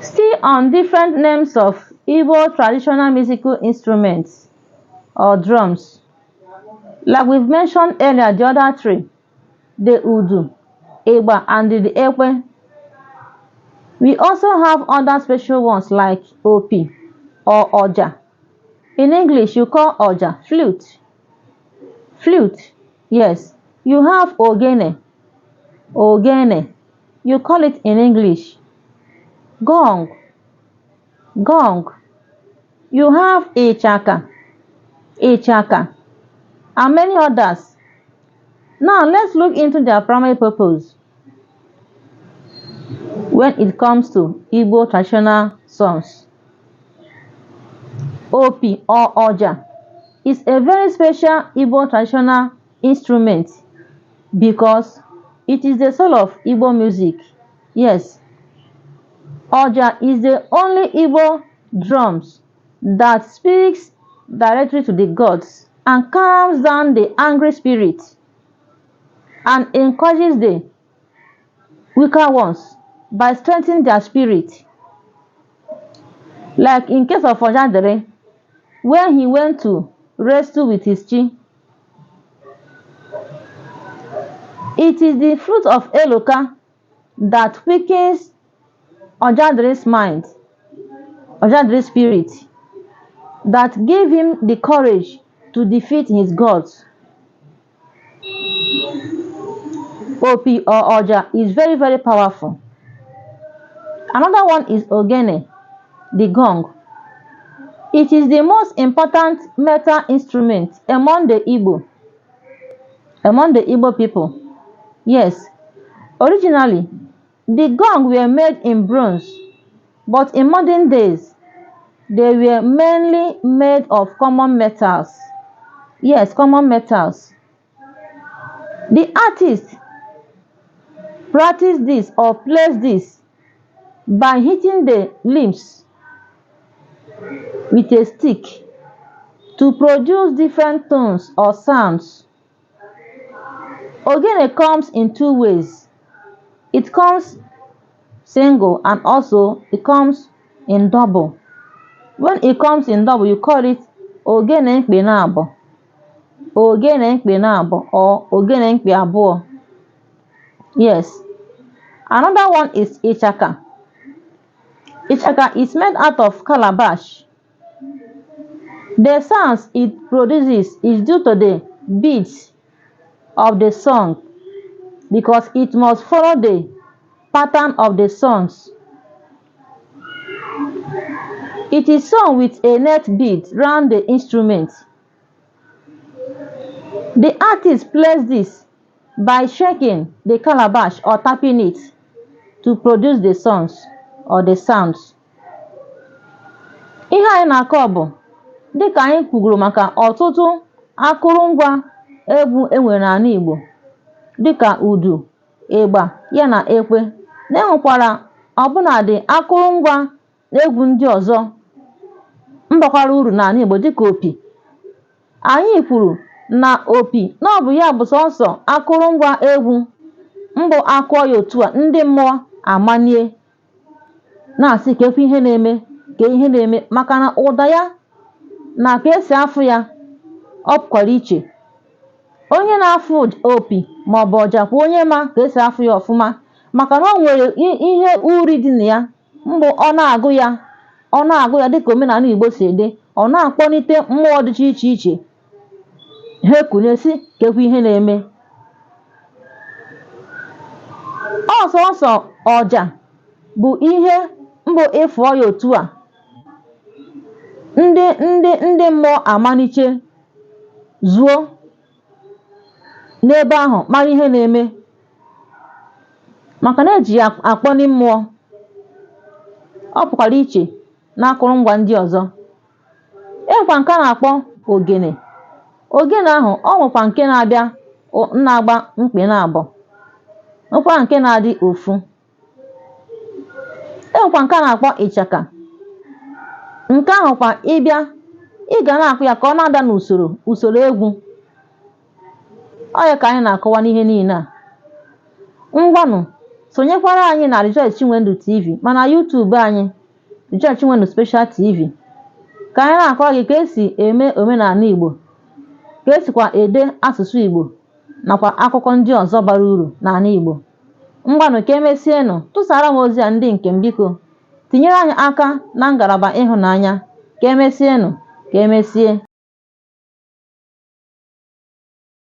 Still on different names of Igbo traditional musical instruments or drums, like we've mentioned earlier, the other three, the Udu, Igba, and the Ekwe. We also have other special ones like Opi or Oja. In English, you call Oja flute. Flute, yes. You have Ogene, Ogene. You call it in English gong, gong. You have Ichaka, Ichaka, and many others. Now let's look into their primary purpose when it comes to Igbo traditional songs. Opi or Oja is a very special Igbo traditional instrument because it is the soul of Igbo music. Yes, Oja is the only Igbo drums that speaks directly to the gods and calms down the angry spirit and encourages the weaker ones by strengthening their spirit. Like in case of Ojadere, when he went to wrestle with his chi, it is the fruit of Eloka that quickens Ojadiri's mind, Ojadiri's spirit, that gave him the courage to defeat his gods. Opi or Oja is very, very powerful. Another one is Ogene, the gong. It is the most important metal instrument among the Igbo people. Yes, originally, the gong were made in bronze, but in modern days, they were mainly made of common metals. Yes, common metals. The artist practice this or plays this by hitting the limbs with a stick to produce different tones or sounds. Ogene comes in two ways. It comes single and also it comes in double. When it comes in double, you call it ogene mkpị naabọ, ogene mkpị naabọ or ogene mkpị abụọ. Yes. Another one is Ichaka. Ichaka is made out of calabash. The sounds it produces is due to the beats of the song because it must follow the pattern of the songs. It is sung with a net bead round the instrument. The artist plays this by shaking the calabash or tapping it to produce the songs or the sounds. Ihe anyị na-akọ bụ dịka anyị kwugoro maka ọtụtụ akụrụngwa egwu e nwere n'ala Igbo dịka udu, ịgba ya na ekwe, na e nwekwara ọbụnadị akụrụngwa egwu ndị ọzọ bakwara uru n'ala Igbo dịka opi. Anyị kwuru na opi na ọ bụ ya bụ sọọsọ akụrụngwa egwu mbụ a kụọ ya otu a ndị mmụọ amanie na-asị kekwa ihe na-eme ka ihe na-eme maka na ụda ya na ka esi afụ ya ọ pụkwara iche. Onye na-afụ opi maọbụ ọja kwa onye ma ka esi afụ ya ọfụma maka na o nwere ihe uri dị na ya mbụ ọ na-agụ ya ọ na-agụ ya dịka omenala Igbo si dị, ọ na-akpọlite mmụọ dịcha iche iche ha ekunie sị kekwa ihe na-eme. Ọ sọọsọ ọja bụ ihe mbụ ị fụọ ya otu a ndị ndị ndị mmụọ amaniche zuo n'ebe ahụ mara ihe na-eme maka na eji ya akpọni mmụọ. Ọ pụkwara iche n'akụrụngwa ndị ọzọ. E nwekwa nke a na-akpọ ogene. Ogene ahụ ọ nwekwa nke na-abịa na-agba mkpị naabọ, nwekwa nke na-adị ofu. E nwekwa nke a na-akpọ ịchaka. Nke ahụ kwa ị bịa, ị ga na-akụ ya ka ọ na-ada n'usoro usoro egwu. Ọ ya ka anyị na-akọwa n'ihe niile a. Ngwanụ, Sonyekwara anyị na Rejoice Chinwendu TV ma na YouTube anyị Rejoice Chinwendu Special TV ka anyị na-akọrọ gị ka esi eme omenala Igbo, ka esikwa ede asụsụ Igbo nakwa akụkọ ndị ọzọ bara uru n'ala Igbo. Ngwanụ ka emesienụ, tụsara m ozi a ndị nke m biko. Tinyere anyị aka na ngalaba ịhụnanya. Ka emesienụ, ka emesie.